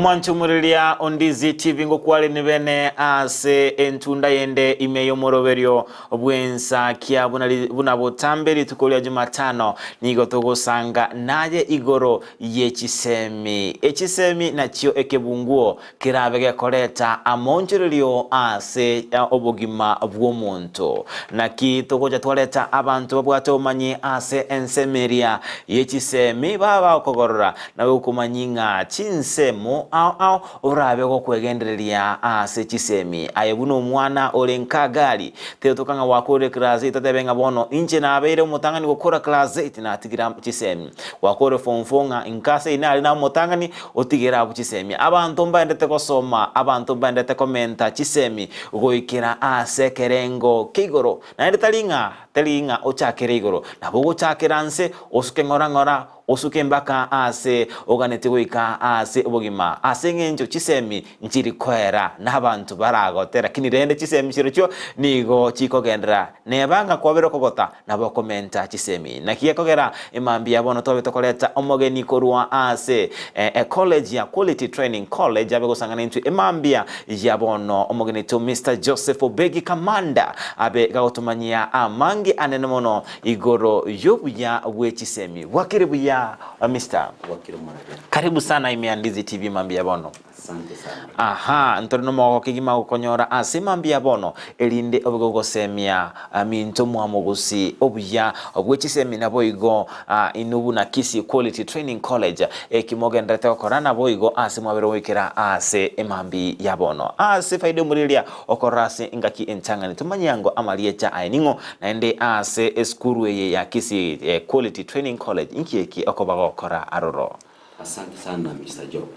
Omwanchumureria o Ndizi TV ngokwarene bene ase entunda yende ime y'omoroberio bw'ensakia buna, buna botambe rituko ria Jumatano nigo togosanga naye igoro ye chisemi. Echisemi nachio ekebunguo kerabe gekoreta amoonchorerio ase obogima bw'omonto. Naki togocha twareta abanto babwate obomanyi ase ensemo eria ye chisemi babe bagokogorora na gokomanyi ng'a chinsemo ao ao orabe gokwegendereria ase chisemi. Aye buna omwana ore nkagari, teotoka ng'a gwakorire class eight otebe ng'a bono inche nabeire omotang'ani gokora class eight natigira chisemi. Gwakorire form four ng'a inka ase eye nare nabe omotang'ani Otigere abwo chisemi. Abanto mbaendete gosoma, abanto mbaendete komenta chisemi goikera ase ekerengo kia igoro. Naende tari ng'a tari ng'a ochakere igoro, nabo ogochakera nse, osuke ng'ora ng'ora, osuke mpaka aase oganetie goika ase obogima. Ase eng'encho chisemi nchiri koera, na abanto baragote, lakini rende chisemi chirochio nigo chikogenderera. Neba ng'a kwabere okogota, Nabo okomenta chisemi. Naki gekogera emambia bono twabe tokoreta omogeni korwa ase ecollege ya Quality Training College abe gosang'ana intwe emambia ya bono. Omogeni oito Mister Joseph Obegi Kamanda abe gagotomanyia amange anene mono igoro y'obuya bwe chisemi. Bwakire buya Mister? Bwakire omorabia. Karibu sana ime ya Ndizi TV emambia ya bono. Asante sana. Aha, ntore nomogoko kegima gokonyora ase mambia ya bono, erinde obe gogosemia minto mwamogusi obuya bwe chisemi naboigo inwe buna Kisii Quality Training College eki mogendererete gokora naboigo ase mwabere goikera ase emambi ya bono. Ase faida omoriria okorora ase engaki entang'ani tomanye ango amarieta aye ning'o naende ase esukuru eye ya Kisii Quality Training College inki eki okoba gokora aroro. Asante sana Mister Job.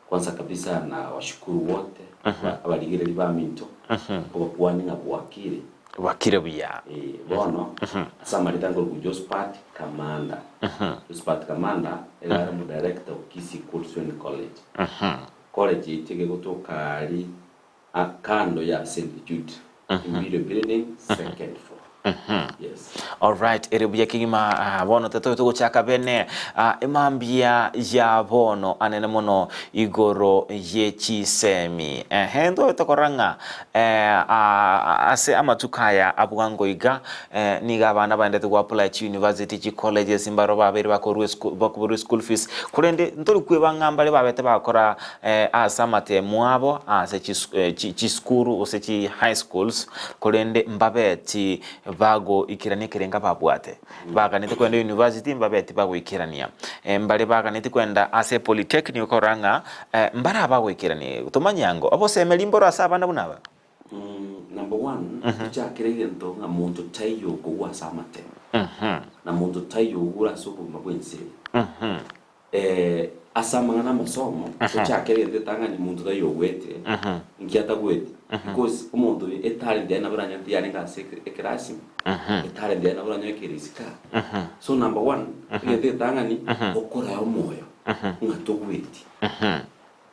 Kwanza kabisa na washukuru wote abarigereria baminto obokwani ng'a bwakire. Bwakire buya. Eh, bono ase amarita nkorokwa Josphat Kamanda. Josphat Kamanda iga are omodirector o Kisii Quality College. College yaito iga egotoka aria kando ya St Jude, Imperial Building, second floor. Yes. Alright, ere buya kegima ah, bono tetobe togochaka bene ah, emambia ya bono anene mono igoro ye chisemi ehe ntobe tokorora ng'a eh, ah, ase amatuko aya abwango iga eh, niga abana baendete go apply chi university chi colleges mbaro babeire bakorwa eschool bakoborwa school fees korende ntori kweba ng'a mbare babete bakora Ase amatemo abo ase chisukuru gose chi high schools, korende mbabeti bagoikerania ekerengo ababwate. Baganeti kwenda university mbabeti bagoikerania. Mbare baganeti kwenda ase polytechnic okorora ng'a mbare abagoikerania. Tomanye ango obosemeri mboro ase abana buna aba? Number one, tochakere egento ng'a monto taiyo okogwa ase amatemo, na monto taiyo ogure ase obogima bw'ense eye. Ase amang'ana amasomo, tochakere egento getang'ani monto taiyo ogwete, inki atagweti? Because omonto oyo etalent yaye nabo oranyore tiyarenge ase ekerasi ime, etalent yaye nabo oranyore ekere isiko aa. So number one, egento getang'ani, okoraa omoyo ng'a togweti.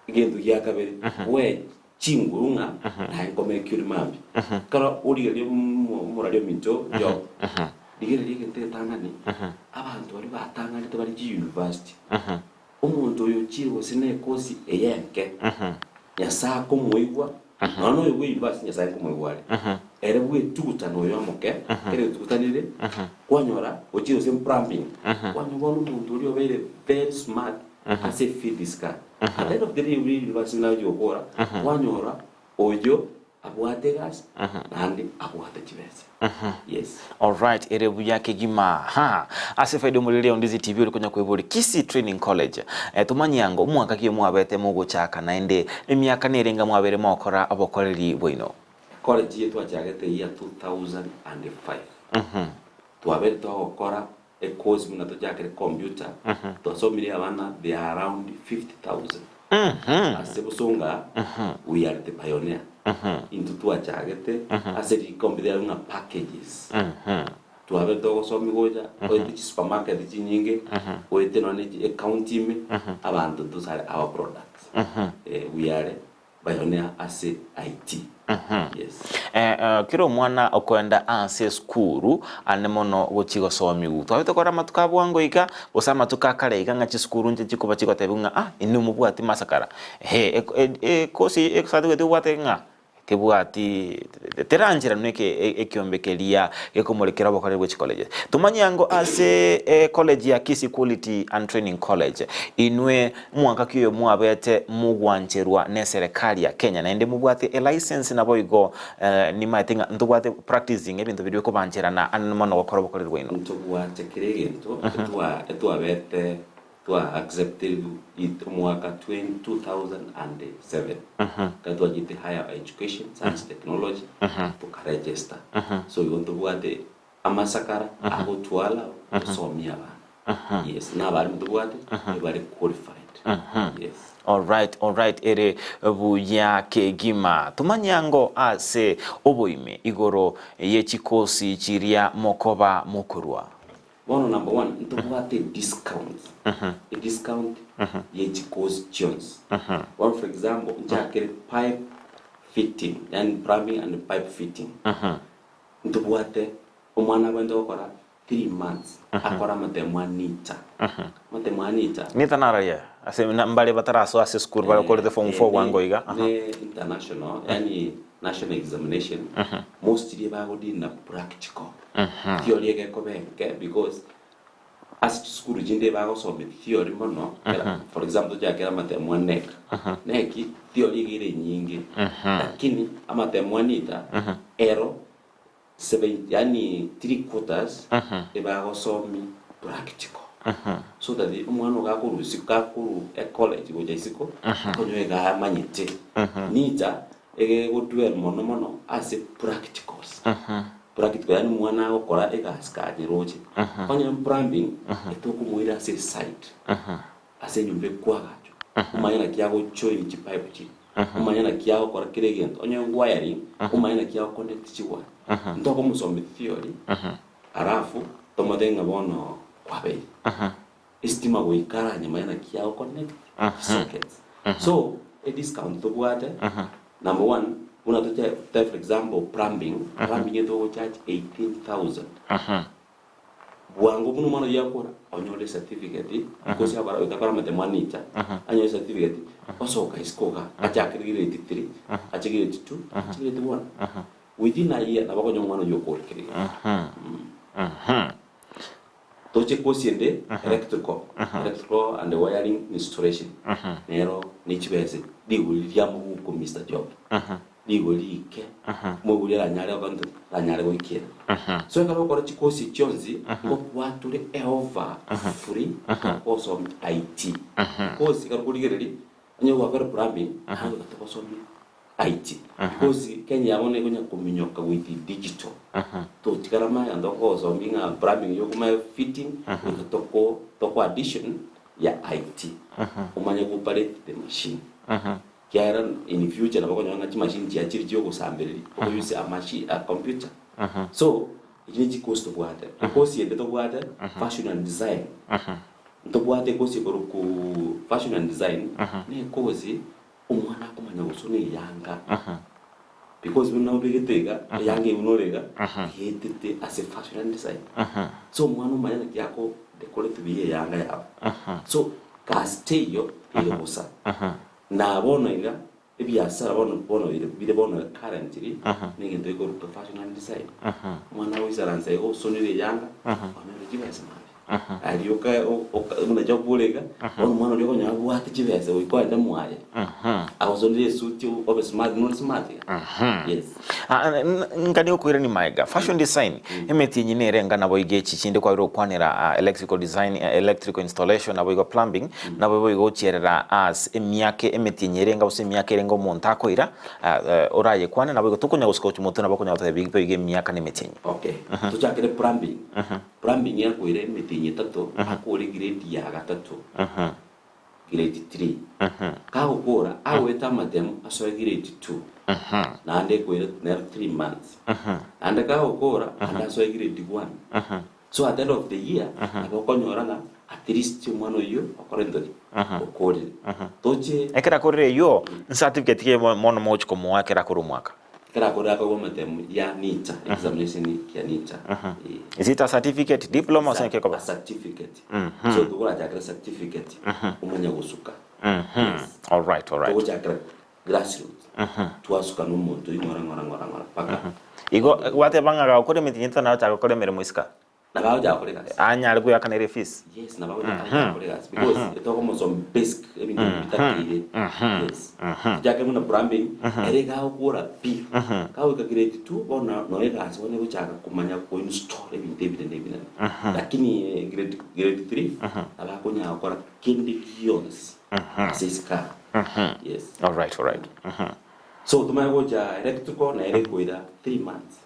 Egento gia kabere, bwe chinguru ng'a naye nkomeke ore mambia. Ekero origereria omorari ominto Job, rigereria egento egetang'ani, abanto baria batang'anete bare chiuniversity, omonto oyo ochire gose na ekosi eye enke, Nyasae akomoigwa, nonya na oyo bwe university Nyasae nkomoigwa are, ere bwetuguta na oyo omoke, ekero etugutanire, kwanyora ochire gose plumbing, kwanyora bono omonto oria obeire very smart ase efield sika. At the end of the day oria university buna agochia gokora, kwanyora oyo abwate egasi naende abwate chibesa. Yes. Alright, ere buya kegima ha ase faida omoriri o Ndizi TV ori konya kwebori Kisii Training College eh, tomanye ango omwaka ki omwabete mogochaka naende emiaka nerenga mwabere mogokora obokoreri bwaino. College eye twachagete year 2005 twabere togokora Ecourse buna tochakere computer twasomirie abana they are around 50,000 ase bosonga we are the pioneer intwe twachagete ase ricomputer yarwe ng'a packages twabete togosomi gocha oete chisupermarket chinyinge oete nonye ne ecounty ime abanto those are our products we are pioneer ase IT. Yes. Eh, eh, kera omwana okoenda ase esukuru ane mono gochia gosomiwa. Twabete korora amatuko a bwango iga, gose amatuko a kare iga ng'a chisukuru inche chikoba chigotebiwa ng'a ah, inwe mobwati masakara. Ehe, eko e ekosi eye ecertificate obwate ng'a tebwati terancheranwa eke ekiombe keria gekomorekera obokoreri bwe chicollege. Tomanye ango ase ecollege ya Kisii Quality and Training College, inwe Mwaka ki oyo mwabete mogwancherwa neserekari ya Kenya naende mobwate elicense naboigo nimaete ng'a ntobwate practicing ebinto biria bikobancherana ande mono gokora obokoreri bwaino. Ntobwate kera egento etwa etwabete twa accepted it omwaka 2007 ekero twachete higher education science technology tokaregister so igo ntobwate Amasakara agotwala gosomia abana. Yes, na abarimu tobwate ebare qualified. Yes. Alright, alright, ere buya kegima. Tomanye ango ase oboime igoro ye chikosi chiria mokoba mokorua. Bono number one ntobwate ediscount, ediscount ye chikosi chionsi. Bono for example nchakere pipe fitting, yaani plumbing and pipe fitting. Ntobwate omwana abwenerete gokora 3 months akore amatemo a NITA. Amatemo a NITA. NITA nararia ase mbare batarasoa ase esukuru bakorete form 4 bwango iga. Ne international yaani national examination mostly bagodeal na practical. Theory egekoba enke because ase chisukuru chinde bagosomia theory mono for example tochakere amatemo a KNEC. KNEC theory iga ere enyinge lakini amatemo a NITA ero seven yaani three quarters ebagosomia practical so that omwana ogo gakorwa isiko gakorwa ecollege gocha isiko okonyora iga amanyete. NITA egegodwell mono mono ase practicals. Practical yaani omwana agokora egasi kanyeroche. Onye plumbing etokomoira ase esite ase enyomba ekwagachwa omanye naki agojoin chipipe chiria, omanye naki agokora kera egento, onye wiring omanye naki agoconnect chiwaya. Ntokomosomia theory alafu tomotebie ng'a bono kwabeire. Estima goika aranyemanye naki agoconnect chisockets. So ediscount tobwate number one buna toche tote for example plumbing, plumbing etogocharge 18,000. Bwango buna omwana oyio akora onyore ecertificate because akora goika akore amatemo a NITA anyore ecertificate osoka isiko igaa achakere grade three ache grade two ache grade one within a year nabo okonyora omwana oyio okorekereria. Toche course ende electrical, electrical and wiring installation nero ne chibesa rigori ria moguko Mister Job rigori rike omogori aranyare gokora nto aranyare goikera. So ekero ogokora chicourse echi chionsi ngokwature eoffer free gosomia IT because ekero okorigereria onye gwakora plumbing naye goika togosomie IT because Kenya ya bono ekonya kominyoka with digital totigara magega ntokogosomia ng'a plumbing yokomanya fitting goika toko toko addition ya IT omanye go operate the machine kiagera in future nabo okonyora ng'a chimachine chiachire chiogosambereria oko use a machine a computer so echi ne chicourse tobwate. Ecourse ende tobwate fashion and design ntobwate ecourse ekorokwa fashion and design ne ecourse Omwana akomanya gosona eyanga because buna obegete iga eyanga eywo nore iga yetete ase fashion and design. So omwana omanye naki ako decorate buya eyanga yabo. So gasi teiyo ere bosa. Na bono iga ebiasara bono bono bire bire bono currently na egento gekorokwa fashion and design. Omwana agoisaransa iga osonire eyanga onyore chibesa mambia. Aria oka oka buna chokure iga, bono omwana oria okonyora abwate chibesa goika oende mwaye, agosonire esuti obe smart buna ore smart iga. Yes. Ah, nkani okoirania maega fashion design emetienyi nere enga nabo iga echi chinde kwabire gokwanera ah, electrical design eh, electrical installation nabo igo plumbing nabo igo igo gochierera as emiaka emetienyi ere enga gose emiaka ere enga omonto akoira ah, eh, orayekwane nabo igo tokonya gosika gochia motwe nabo okonya gotebia iga iga emiaka na emetienyi Okay, tochakere plumbing. Plumbing akoira emetienyi etato akore grade ya gatato, grade three. Kagokora agoeta amatemo asoe grade two naende ekoira nero 3 months. Naende kagokora naende asoe grade one. So at the end of the year nabo okonyora ng'a at least omwana oyio okore ntori okorire. Toche Ekero akorire eyio, certificate ki mono mogochia komoa ekero akore omwaka? Ekero akorire akorwa amatemu ya NITA, examination ya NITA. Eh. Is it a certificate, diploma ose naki A ekoba? certificate. So tokorachakera certificate omanye gosuka. Yes. Alright, alright. Togochakera grassroots. Twasuka na omonto oyio ng'ora ng'ora ng'ora ng'ora mpaka Igo gwateba ng'a gakore emetienyi etato naye ochake gokora emeremo isiko. Nabo agochaka gokora egasi. Anyare kweakanera efees. Yes, nabo agochaka gokora egasi because etokomosoma basic ebinto ebi bitakeire. Yes. Tochake buna plumbing, ere iga agokora pi. Kagoika grade two bono no egasi bono egochaka komanya ko install ebinto ebinene ebinene. Lakini grade grade three nabo akonyara gokora kende gionsi ase isiko aa. Yes. Alright, alright. So tomanye gocha electrical nere ekoira 3 months.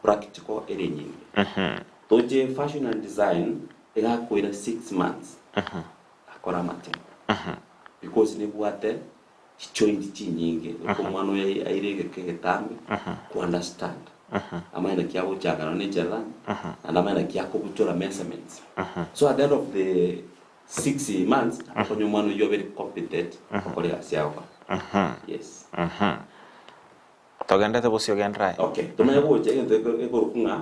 Practical ere enyinge. Toche fashion and design egakoira 6 months akore amatemo because nebwate chijoint chinyinge goika omwana oyo aire egeka egetambe ku understand amanye naki agochaka nonya ne echalani naende amanye naki akobutora measurements. So at the end of the 6 months akonye omwana oyio abere competent okore egasi agokora. Yes. Togendete bosio genderera aye. Okay, tomanye gocha egento ekorokwa ng'a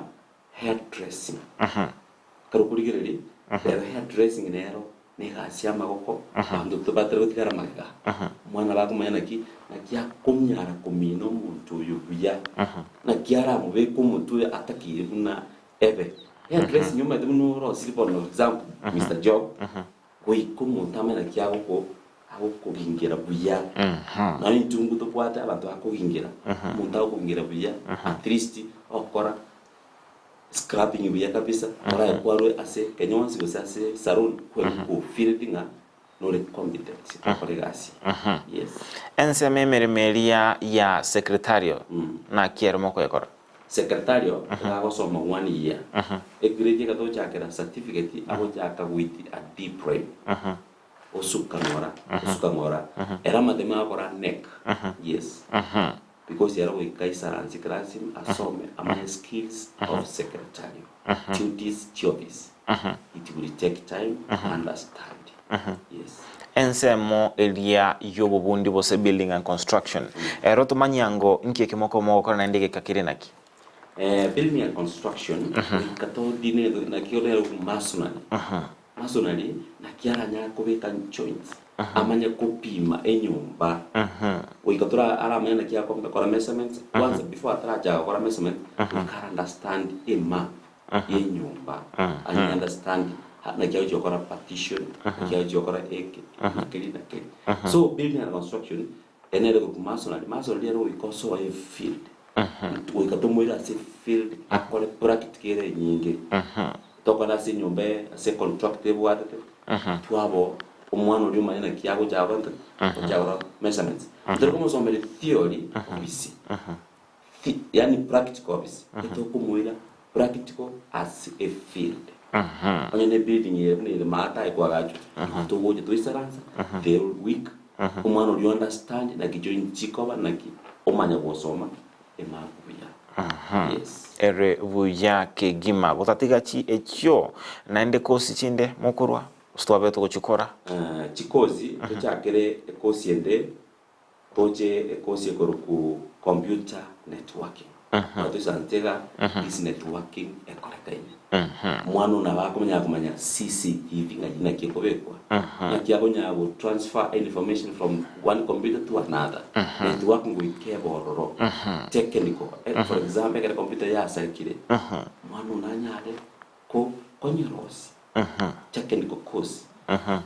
hair dressing. Ekero okorigereria, rero hair dressing nero na egasi ya amagoko, abanto tobatari gotigara magega. Omwana bakomanya naki, naki akomyara komina omonto oyo buya, naki aramobeke omotwe oyo atakeire buna ebe. Hair dressing omanyete buna orosirie bono example, Mister Job, Goika omonto amanye naki agoko agokogingera buya. Nonya enchungu tobwate abanto bakogingera, omonto agokogingera buya, at least ogokora scrubbing buya kabisa, oraye kwarwe ase kenyonsi gose ase saloon, kwe ng'a nore competent gokora egasi. Yes. Ensemo emeremo eria ya secretarial naki ere mokoyekora? Secretarial iga agosoma one year, egrade egatochakera certificate agochaka with a deep brain, osuka ng'ora, osuka ng'ora, ere amatemo agokora neck, yes, because ere goika aisaranse class asome amanye skills of secretarial, duties chioffice, it will take time to understand, yes. Ensemo eria y'obobundi gose building and construction, ero tomanyia ngo nki eke mogokora naende egeka kere naki? Building and construction goika todine naki nere masonry, masonry naki aranyare kobeka joints amanye kopima enyomba goika tora aramanye naki akora measurements kwanza before atarachaka gokora measurement goika ara understand emap ya enyomba anye understand naki agochia gokora partition naki agochia gokora eke na keri na keri. So building and construction ere nere korwa masonry, masonry ere goika osoe efield goika tomoire ase efield akore practical ere enyinge tokore ase enyomba ase econtract ebwatete twabo omwana oria omanye naki agocha gokora nki agocha gokora measurements. Tori komosomeria theory obisi yaani practical obisi etokomoira practical ase efield. Onye ne building ere buna ere maate aye koagachwa igo togocha toisaransa the whole week omwana oria understand naki joint chikoba naki omanya gosoma emap buya. Yes. Ere buya kegima gotatiga chi echio naende kosi chinde mokorwa gose twabete togochikora. Chikosi tochakere ekosi ende toche ekosi ekorokwa computer networking. Bono toisaranse iga this networking ekorekaine. Omwana one nabo akomanya komanya CCTV ng'ai naki ekobekwa, naki akonyara go transfer information from one computer to another. Networking goika ebe ororo, technical. For example, ekero computer yasarekire, omwana one nanyare ko konyerosia technical course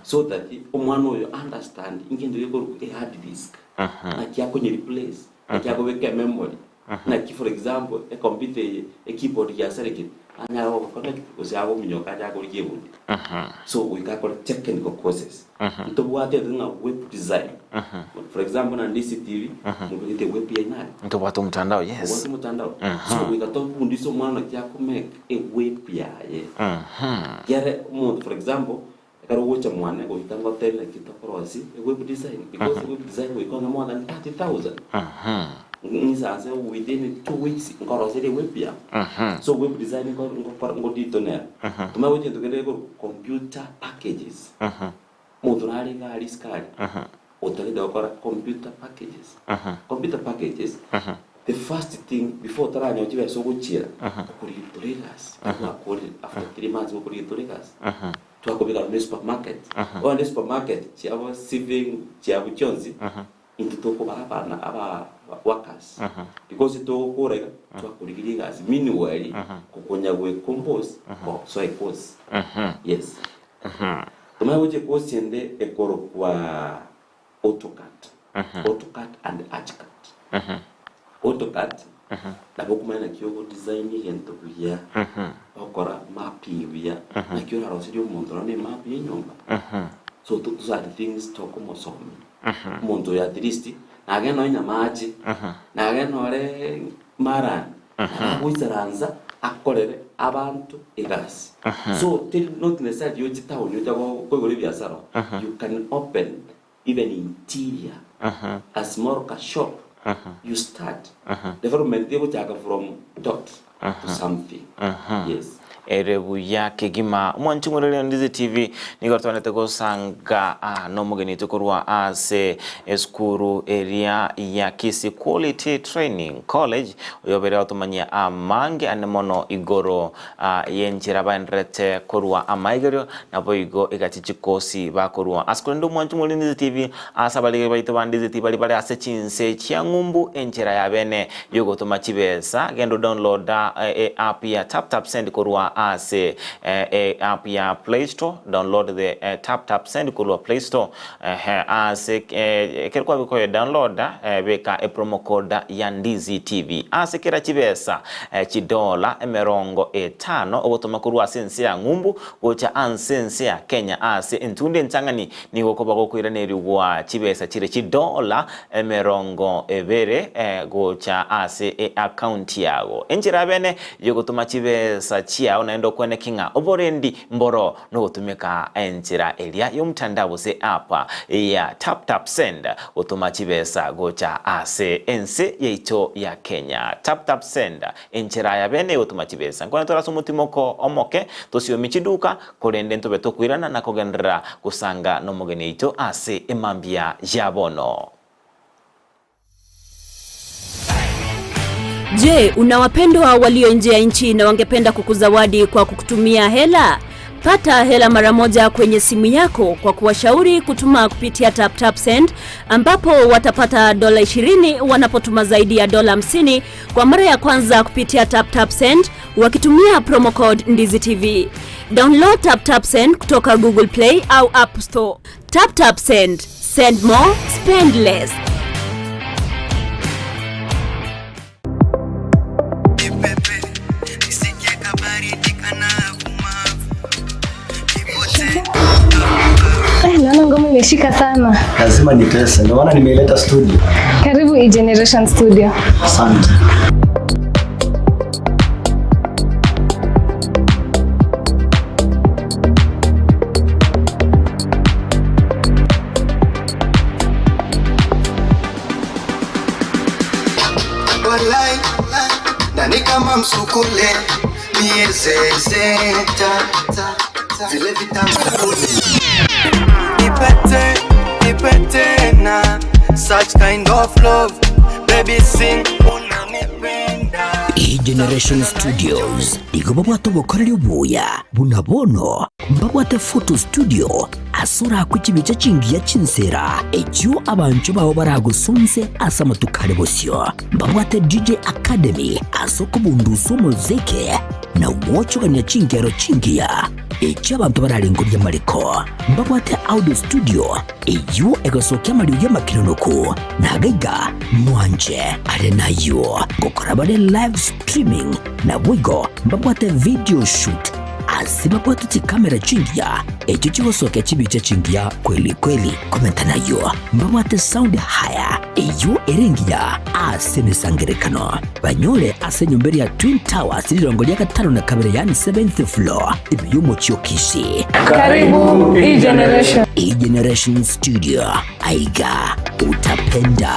so that omwana oyo understand ngento gekorokwa e hard disk, naki akonye replace, naki akobeka ememory, naki for example ecomputer eye ekeyboard giasarekire anyare goconnect gose agominyoka ache akorigia ebundi. So goika akore technical courses. Ntobwate eke ng'a web design. For example na DCTV mobegete web yaino aria. Ntobwate omotandao, yes. Obwate omotandao. So goika tobundise omwana naki akomake eweb yaye. Kiagera omonto for example ekero ogocha mwane goika ngotebie naki tokorosia eweb design because eweb design goika onye more than 30,000. Ng'isanse within 2 weeks nkoroserie eweb yao. So web design ngokora ngoditonera. Tomanye gochia gento kende gekorokwa computer packages. Omonto nare iga aria isiko aria, otagete gokora computer packages. Computer packages. The first thing before otaranyora chibesa ogochiera, okorigia egasi, ekero gwakorire after 3 months gokorigia egasi, twakobeka nonye supermarket, bono esupermarket chiabo saving chiabo chionsi, intwe tokobaa abana aba workers because togokora iga twakorigirie egasi meanwhile kokonya goecompose gosoa ecourse yes. Tomanye gochia ecourse ende ekorokwa AutoCAD, AutoCAD and ArchiCAD. AutoCAD nabo okomanya naki ogodesign egento buya, ogokora mapping buya, naki oraroserie omonto nonya na emap ya enyomba. So those are the things tokomosomia. Omonto oyo at least nagende nonye Nyamache, nagende nore Marani, nabo agoisaransa akorere abanto egasi. So teri not necessarily oche town ocha koigora ebiasara, you can open even interior, a small ka shop, you start. Development tegochaka from dot to something, yes. Ere buya kegima. Omwanchi omoreri o Ndizi TV nigo twanete gosanga ah, nomogeni oito korwa ase esukuru eria ya Kisii Quality Training College oyobere otomanyia amange ane mono igoro ah, yenchera baenderete korwa amaigerio naboigo egati chikosi bakorwa ase korende omwanchi omoreri Ndizi TV ase abarege baito ba Ndizi TV bari bare ase chinse chia ng'umbu enchera ya bene yogotoma chibesa, genda odownload e app ya Tap Tap Send korwa ase e app ya Play Store, download the Tap Tap Send korwa Play Store ehe ase ekero kwabire koye download beka e promo code ya Ndizi TV ase kera chibesa chidola emerongo etano ogotoma korwa ase ense ya ng'umbu gocha anse ense ya Kenya ase entundo entang'ani Nigo okoba gokoiranerigwa chibesa chire chidola emerongo ebere gocha ase eakaunti yago. Enchera abene yogotoma chibesa chiao naende okweneki ng'a oborendi mboro nogotumeka enchera eria yomtandao gose app ya TapTapSend gotoma chibesa gocha ase ense yaito ya Kenya. TapTapSend enchera yabene yogotoma chibesa. Nkwane tore ase omotimoko omoke tosiomi chiduka Korende ntobe tokoirana na kogenderera gosanga nomogeni oito ase emambia ya bono. Je, una wapendwa walio nje ya nchi na wangependa kukuzawadi kwa kukutumia hela? Pata hela mara moja kwenye simu yako kwa kuwashauri kutuma kupitia TapTapSend ambapo watapata dola 20 wanapotuma zaidi ya dola 50 kwa mara ya kwanza kupitia TapTapSend wakitumia promo code Ndizi TV. Download TapTapSend kutoka Google Play au App Store. TapTapSend, send more, spend less. Naona ngoma imeshika sana. Lazima nitese, ndio maana nimeileta studio. Karibu E-Generation Studio. Asante. Walai, nani kama msukule miezezeta vile vitamkule Nipete, nipete na such kind of love baby sing unanipenda E-Generation Studios igo babwate obokoreri obuya buna bono mbabwate photo studio ase orakwe chibicha chingiya chinsera echio abanchwa bao baragosonse ase amatuko are bosio. Mbabwate DJ Academy ase okobundusa omoziki na gwochogania chingero chingiya echio abanto bararengorie amariko. Mbabwate audio studio eyio egosokia amariogi amakenonoku na agaiga mwanche are nayio gokora bare live streaming naboigo mbabwate video shoot ase babwate chikamera chingiya echio chigosokia chibicha chingiya kweli kweli. Komenta nayio mbabwate sound haya eyio ere engiya ase emesangerekano. Banyore ase enyomba eria Twin Towers rirongo ria gatano na kabere yaani seventh floor ime y'omochie o Kisii. Karibu E-Generation. E-Generation Studio, aiga utapenda.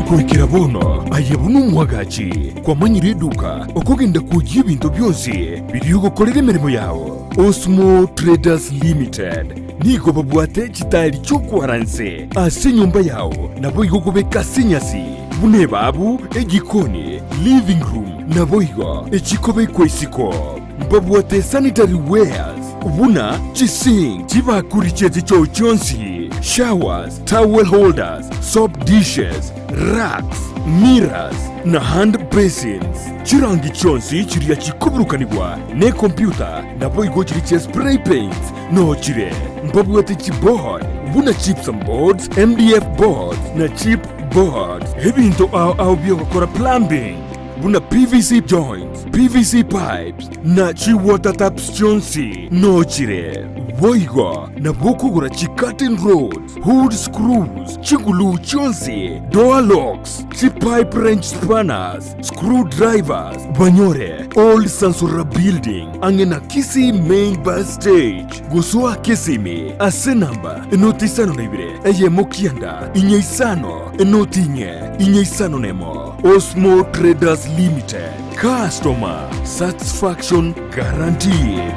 Goikera bono aye buna omwagachi, kwamanyire eduka okogenda kwoyia ebinto bionsi biria ogokorera emeremo yao. Osmo Traders Limited nigo babwate chitaeri chi'okwara nse ase enyomba yao, naboigo okobeka ase enyasi. Buna ebabu, ejikoni, living room, naboigo echikobekwa isiko. Mbabwate sanitary wares buna chisink, chibakuri chie chichoo chionsi, showers, towel holders, soap dishes, racks, mirrors, na hand basins. Chirangi chionsi chiria chikoburukanigwa nekompyuta naboigo chiria chia spray paints noo chire. Mbabwate chiboard buna gypsum boards, MDF boards na chip boards. Ebinto ao ao biogokora plumbing buna PVC joints, PVC pipes na chi water taps chionsi noo chire. Boigo nabo okogora chi curtain rods, hood screws, chiguluu chionsi, door locks, chi pipe wrench spanners, screw drivers, banyore Old Sansora Building ang'e na Kisii Main Bus Stage. Gosoa Kisimi ase namba enoti isano na ibere eyemo kianda inye isano enoti inye inye isano nemo. Osmo Traders Limited, customer satisfaction guaranteed.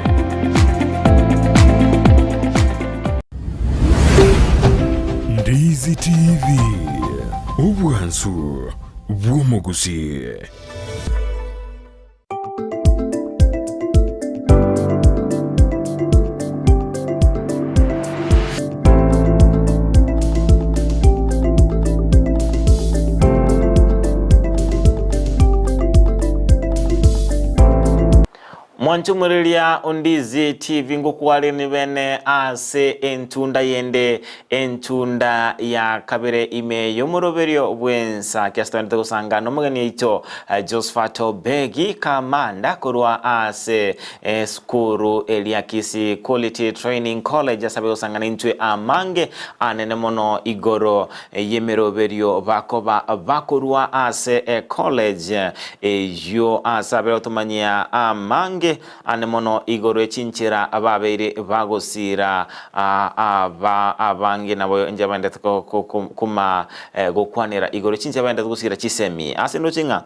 Ndizi TV, obwansu bw'omogusii. Mwanchumureria Ondizi TV ngokware nibene ase entunda yende Entunda ya kabere ime y'omoroberio bw'ensa kiase togendete gosanga nomogeni oito Josphat Obegi Kamanda korwa ase esukuru eria Kisii Quality Training College asabe gosanga naintwe amange anene mono igoro y'emeroberio bakoba bakorwa ase ecollege eyio asabe gotomanyia amange Ane mono igoro ye chinchera babeire bagosiira aba abange nabo inche baendete kuma gokwanera igoro ye chinchera baendete gosiira chisemi. Ase ndoche ng'a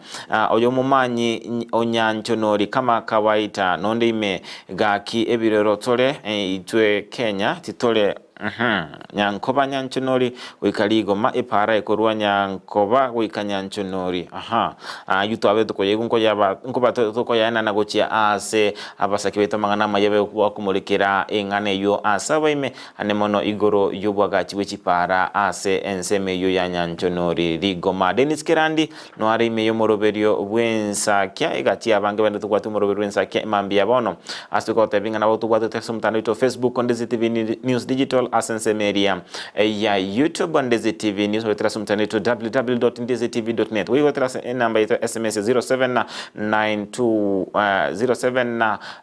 oyo omomanyi onyanchonori kama kawaida nonde ime gaki ebirero tore itwe Kenya titore Nyankoba Nyanchonori goika rigoma epaara ekorwa Nyankoba goika Nyanchonori. Aha. Ayio twabe tokoyaigwa nkoyaba nkoba tokoyaenana gochia aase abasake baito amang'ana amaya babe bakomorekera eng'ana eyio ase abaime ane mono igoro y'obwagachi bwe chipaara ase ensemo eyio ya Nyanchonori rigoma. Dennis Kerandi noare ime y'omoroberio bw'ensakia egati y'abange bande tobwate omoroberio bw'ensakia emambia bono ase togotebia ng'a nabo tobwate ase omotandao oito o Facebook Ndezi TV News Digital ase ensemo eria ya YouTube Ndezi TV News goetera ase omotandao oito www.ndezitv.net goetera ase enamba yaito ya SMS 0792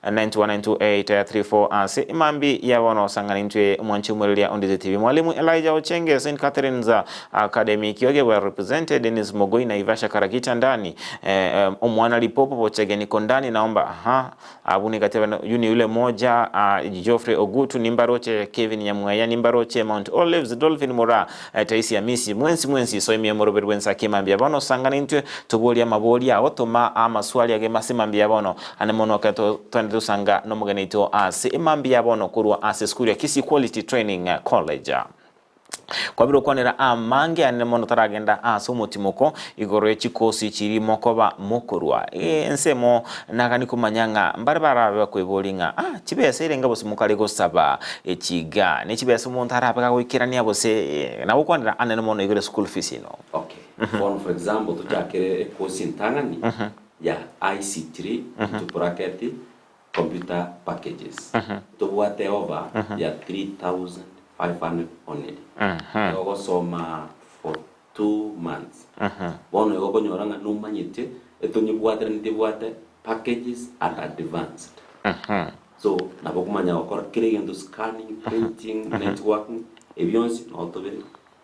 0792192834 ase emambi ya bono sang'ana intwe omwanchi omoreria o Ndezi TV Mwalimu Elijah Ochenge St Catherine's Academy Kioge well represented Dennis Mogoi Naivasha Karagita ndani eh, omwana Lipopo Bochege niko ndani naomba aha abwo nigateba yu ni yule moja uh, Geoffrey Ogutu nimbaroche Kevin Nyamweya nimbaroche Mount Olives Dolphin Mura eh, Taisi Amisi mwensi mwensi soimie moroberi bwensa kimambia bono sangana intwe toboria amaboria ao toma amaswali age mase mambia bono ane mono ekero twende tosanga nomogeni oito ase emambia bono korwa ase esukuru ya Kisii Quality Training College. Kwabire gokwanera amange anene mono taragenda ase omotimoko igoro ye chikosi chiria mokoba mokorua. Ensemo nagani komanya ng'a mbare barabe bakoiboria ng'a ah chibesa erenge gose mokare gosaba echi iga ne chibesa omonto arabe gagoikerania gose nagokwanera anene mono igoro ye school fees ino. Okay, bono for example tochakere ekosi entang'ani ya ICT into bracket Computer packages tobwate over ya 3500 only igo ogosoma for 2 months bono igo okonyora ng'a nomanyete etonyebwaterani tebwate packages and advanced so nabo okomanya gokora kera egento scanning, printing, networking ebio bionsi nabo tobire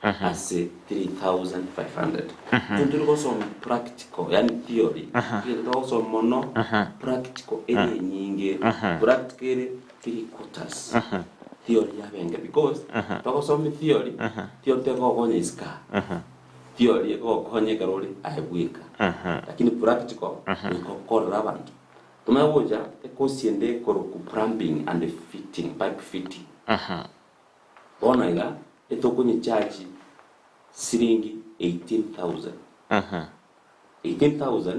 ase 3500. Intwe tori gosoma practical yaani theory, egento togosoma mono practical ere enyinge, practical ere three quarters, theory yaba enke because togosoma theory, theory tegogokonya isiko aa, theory egogokonya ekero ore aye bweka, lakini practical goika okorere abanto. Tomanye gocha ekosi ende ekorokwa plumbing and fitting, pipe fitting. Bono iga etokonyechachi siringi 18,000. 18,000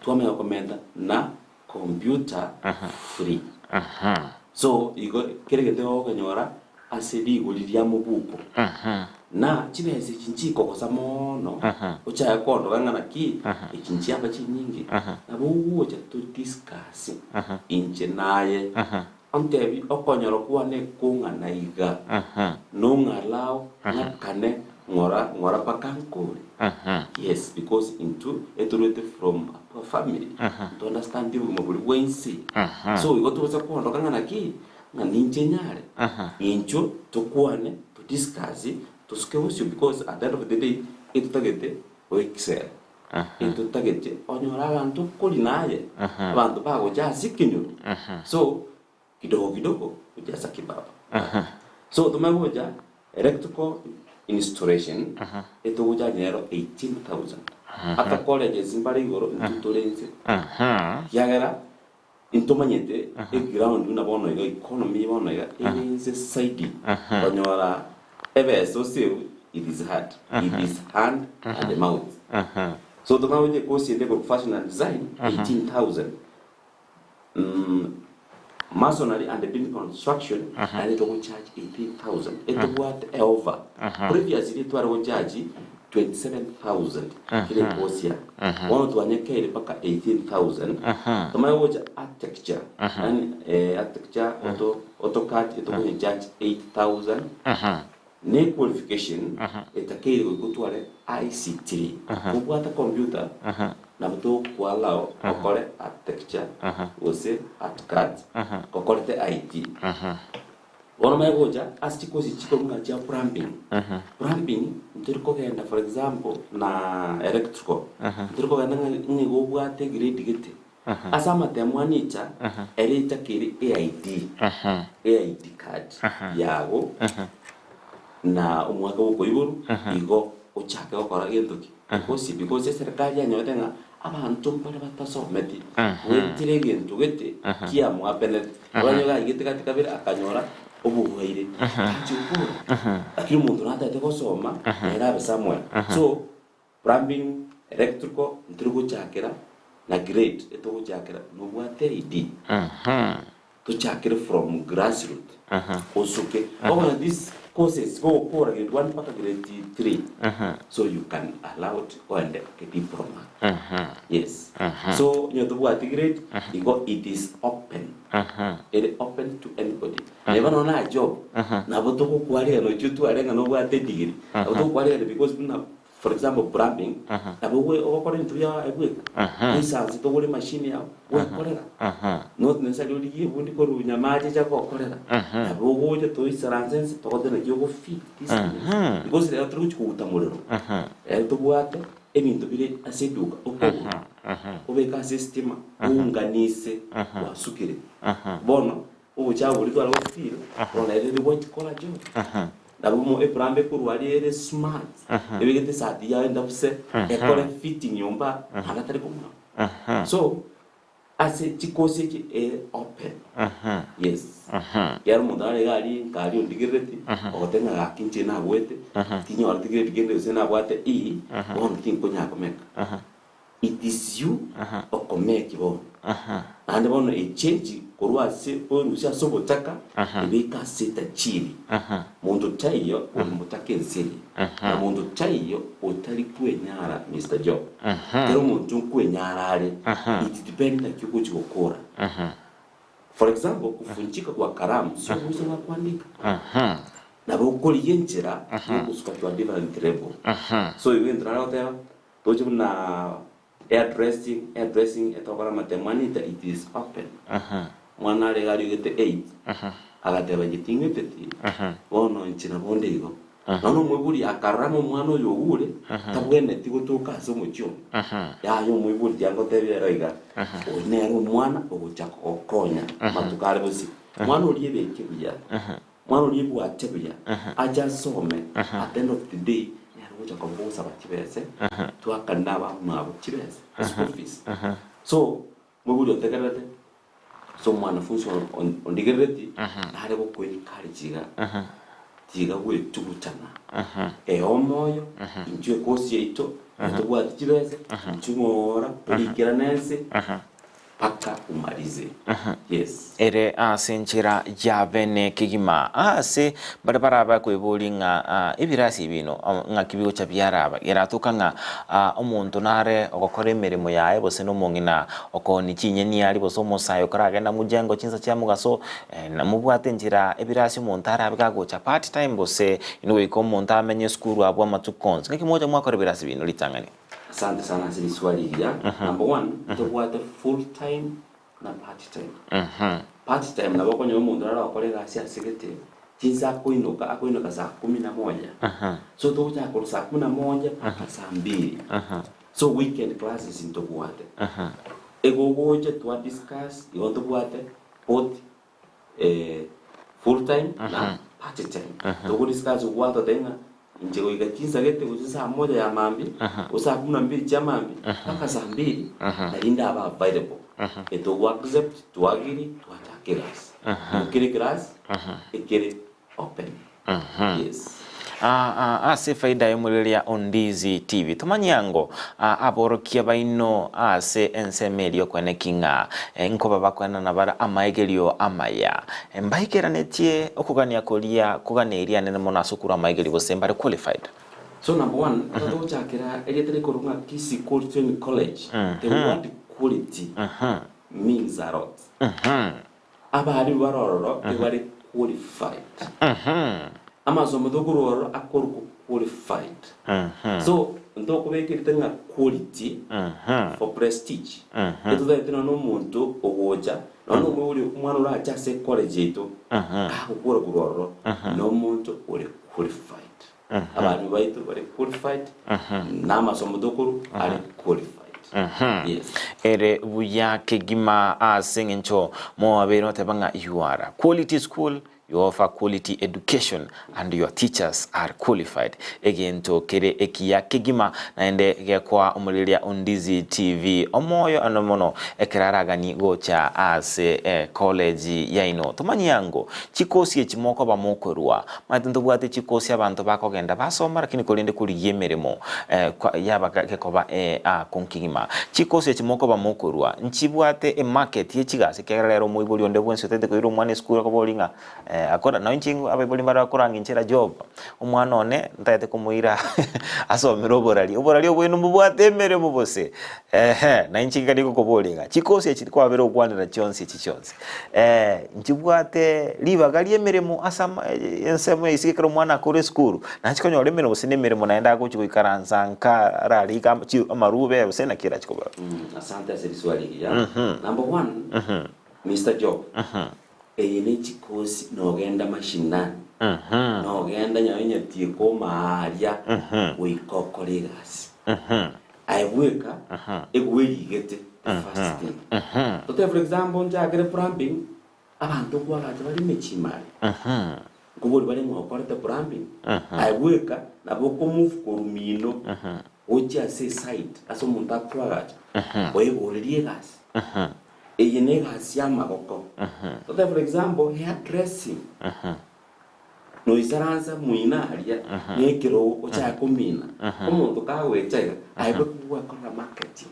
twamanya komenta na computer free. So igo kere egento ogokonyora ase rigori ria mobuko. Na chibesa echi nchikogosa mono, ochake kondoka ng'a naki echi nchiaba chinyinge, nabo ogocha to discuss inche naye, ontebi okonyora kwane kong'ana iga, nong'alao ng'akane ng'ora ng'ora mpaka nkore. Yes, because intwe etorwete from a poor family, nto understand obogima boria bwa inse. So igo togocha kondoka ng'a naki, ng'a ninche nyare, inchuo tokwane, to discuss, tosuke bosio because at the end of the day, etotagete go excel, etotagete onyore abanto okori naye, abanto bagocha ase ekenyoro, so kidogo kidogo gochia kibaba. So tomanye gocha electrical installation, etogocha nero 18,000. Ata colleges mbare igoro, intwe tore inse. Kiagera Intomanyete eground buna bono iga economy bono iga ere inse zaidi konyora ebesa osave it is hard it is hand and mouth so tomanye gochia ecourse ende ekorokwa fashion and design 18000 mm masonry and building construction naende togocharge 18000 etobwate eoffer previously tware gocharge 27,000 kera ecourse ya bono twanyekeire mpaka 18,000 tomanye gocha architecture yaani eh, architecture auto AutoCAD etokonye charge 8,000 ne qualification etakeire goika otware ICT kobwate computer nabo tokoallow okore architecture gose AutoCAD okorete IT. Bono omanye gocha ase chikosi chikorwa buna chia plumbing. Plumbing ntori kogenda for example na electrical, ntori kogenda ng'a ng'a igo obwate egrade gete. Ase amatemo ane echa, ere echakere eID, eID card yago na omwaka bwa okoiborwa, igo ochake gokora gento ki? Ekosi because eserikari yanyorete ng'a abanto mbare batasometi, goetera egento gete kiamoapenete. Oranyore aigete gati kabere akanyora oborwaire, tachia gokora. Lakini omonto natagete gosoma, nere abe somewhere. So, plumbing, electrical, ntori gochakera na grade, etogochakera nobwate ID. Tochakere from grass root osuke bono these courses gogokora grade 1 mpaka grade 3 so you can allowed oende ke diploma yes so onye tobwati grade igo it is open ere open to anybody neba nonya na job nabo togokwarigana ochie otware ng'a nobwate edegree nabo togokwarigana because buna For example plumbing, nabo ogo ogokora ebinto biao aye bweka, oisanse togore emachine yao gwekorera, not necessarily origie ebundi korwa Nyamache eche agokorera, nabo ogocha toisaranse nse togote naki ogo fit this place, because rero tori gochi koguta morero, rero tobwate ebinto bire ase eduka okogora, obeke ase estima, ounganise gwasukire. Bono, obochafu boria tware gofeel, bono nere riri white collar job. Nabo mo eplumber ekorwa aria ere smart, ebegete esati yaye endabuse, ekore fitting nyomba, naende atari komwama. So, ase chikosi echi ere open. Yes. Ekiagera omonto nare iga aria nka aria ondigerereti, ogoteba ng'a gaki inche nagwete, tinyoreti grade kende gose nabwate E, bono tinkonyara komeka. It is you okomeki bono. Naende bono echange korwa ase oerusie ase obochaka ebeke ase etachiri. Monto taiyo ore motaka ense eye, na monto taiyo otari kwenyara Mister Job. Kera omonto nkwenyara are, it depend naki ogochi gokora. For example, kufunjika kwa kalamu sio mwisho wa kuandika. Nabo okorigia enchera yogosuka to a different level. So igo egento nare goteba, Toche buna hairdressing, hairdressing etokora amatemo Anita it is open. Omwana are iga ariogete eight, agateba inche ting'eteti, bono inche nabo onde igo. Nonya omoibori akarora ng'a omwana oyo ogure, tabwenereti gotoka ase omochie oyo. Yaya omoibori tiga ngotebie ero iga, oyo nere omwana ogocha kogokonya amatuko are bosio. Omwana oria ebeke buya, Mwana oria ebwate buya, ache asome, at the end of the day nere ogocha koba ogosaba chibese, twakane na abamwabo chibese, school fees. So, moibori otegererete, ase omwanafunsi ondigerereti, nare goko encourage iga. Tiga gwetugutana. Ee omoyo, inchuo ekosi yaito, na tobwati chibesa, inchuo ng'ora, torikerane ense, mpaka umalize. Yes. Ere ase enchera ya bene kegima. Aase baria barabe kweboria ng'a ebirasi ebino ng'aki bigocha biaraba, geratoka ng'a omonto nare ogokora emeremo yaye gose nomong'ina okooni chinyeni aria gose omosae okoragenda mojengo chinsa chia mogaso, Namobwate enchera ebirasi omonto arabe gagocha part time gose inwe goika omonto amenye esukuru abwo amatuko onsi. Ng'aki mogocha mwakora ebirasi bino ritang'ani? Asante sana ase riswali riria. Number one, ntobwate full time na part time. Part time nabo okonyora omonto nare ogokora egasi ase gete, chinsa akoinoka, akoinoka saa kumi na moja. So togochaka korwa saa kumi na moja mpaka saa mbiri. So weekend classes ntobwate. Egogocha twa discuss, igo ntobwate both full time na part time. Togo discuss gwatotebia ng'a inche goika chinsa gete gose saa moja ya mambia gose saa kumi na mbili chia mambia mpaka saa mbili nari ndabe available. Etogo accept twagiri twachaka egasi. Nigo kere eclass ekere open. Yes. Ase efaida y'omorireria o Ndizi TV, tomanye ango aborokia baino ase ensemo eria okweneki ng'a nkoba bakoenana bare amaegerio amaya. Mbaikeranetie okogania koria koganeiri anene mono ase okorua amaegerio gose mbare qualified. So number one, ekero togochakera erieta rikorwa ng'a Kisii Quality Training College, the word quality means a lot. Abarimu bare ororo tibari qualified. Amasomo tokorwa ororo akorokwa qualified. So ntokobekerete ng'a quality for prestige. Etotagete nonya na omonto ogocha nonya na omoibori omwana orache ase ecollege yaito kagokora korwa ororo na omonto ore qualified. Abarimu baito bare qualified na amasomo tokorwa are qualified. Yes. Ere buya kegima ase eng'encho mwabeire oteba ng'a you are a quality school, you offer quality education and your teachers are qualified. Egento kere ekiya kegima naende gekoa omorigereria o Ndizi TV omoyo ande mono ekero aragani gocha ase ecollege yaino. Tomanyie ango chikosi echi mokoba mokorua Omanyete ntobwate chikosi abanto bakogenda basoma lakini korende korigia emeremo yaba gekoba konkigima. Chikosi echi mokoba mokorua nchibwate emarket ye chigasi ekiagera rero omoibori onde bwensi otagete koira omwana esukuru akoboria ng'a akora nonye inche abaibori mbare bakoranginchera job omwana one ntagete komoira asomere oborari, oborari obwo mbobwate emeremo gose? Ehe na inche nigo ngokoboria iga chikosi echi kwabere gokwanera chionsi echi chionsi. Nchibwate ribaga ri'emeremo ase ama ensemo ya isiko ekero omwana akore esukuru, nachia konyora emeremo gose na emeremo naende agochia goikaransa nka ararike ama chi amarube gose naki erachie koba. Asante ase riswali rigiya. Number one, Mister Job, eye ne chikosi nogenda mashinani, nogenda nyawe nyatieko omaaria goika okore egasi. Aye bweka egwerigete the first thing. Totebe for example nchakere plumbing, abanto nkoagacha bare emechie ime aria. Nkobori bare ng'a okorete plumbing, aye bweka nabo okomove korwa mino gochia ase eside ase omonto akoagacha, oeborerie egasi. Eye na egasi ya amagoko. Totebe for example hair dressing. Noisaransa moino aria nekerogo ochake komina, omonto kagoecha iga, aye bwe gwakorera marketing,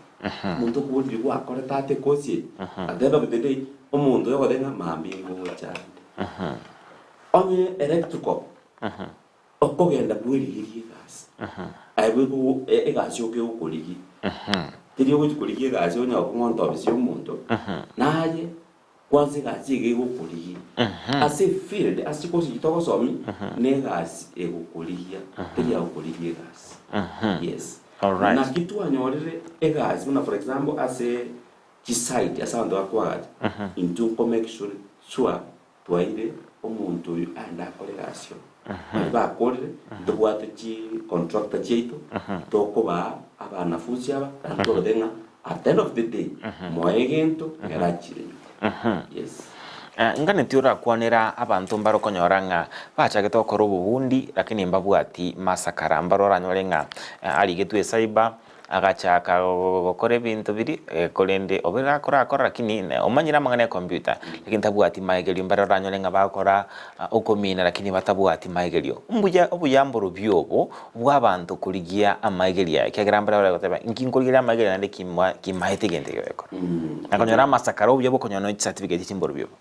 omonto okoboria riria gwakorete ate ekosi eye, at the end of the day, omonto oyo ogoteba ng'a mambia ngocha ande. Onye electrical, okogenda bwerigerie egasi, aye bwe go egasi oke egokorigia, teri ogochi korigia egasi onya gokong'onta ofisi ya omonto, naye. Kwansa egasi iga egokorigia ase efield ase chikosi echi togosomia na egasi egokorigia teri agokorigia egasi yes Alright. naki twanyorire egasi buna for example ase chisite ase abanto bakoagacha intwe nko make sure sure twaire omonto oyo aende akore egasi oyo baria bakorire ntobwate chi contractor chiaito tokobaa abanafunsi aba naende tobatebie ng'a at the end of the day moe egento nere achire nyuma yes. Nganeti orakwanera abanto mbare okonyora ng'a bachagete gokora obobundi lakini mbabwati masakara mbare oranyore ng'a arigetwe ecyber. Agachaka gokora ebinto biria, korende obe akorakora lakini omanyire amang'ana ya computer, lakini tabwati maegerio mbare oranyore ng'a bagokora okomina lakini batabwati maegerio. Mbuya obuya mborobio obo bwa abanto korigia amaegerio aya, ekiagera mbare baregoteba inki nkorigereria amaegerio naende kima kimaete egento ekio egekora. Nakonyora amasakara obuya bwa okonyora nonya chicertificate chimborobio obo.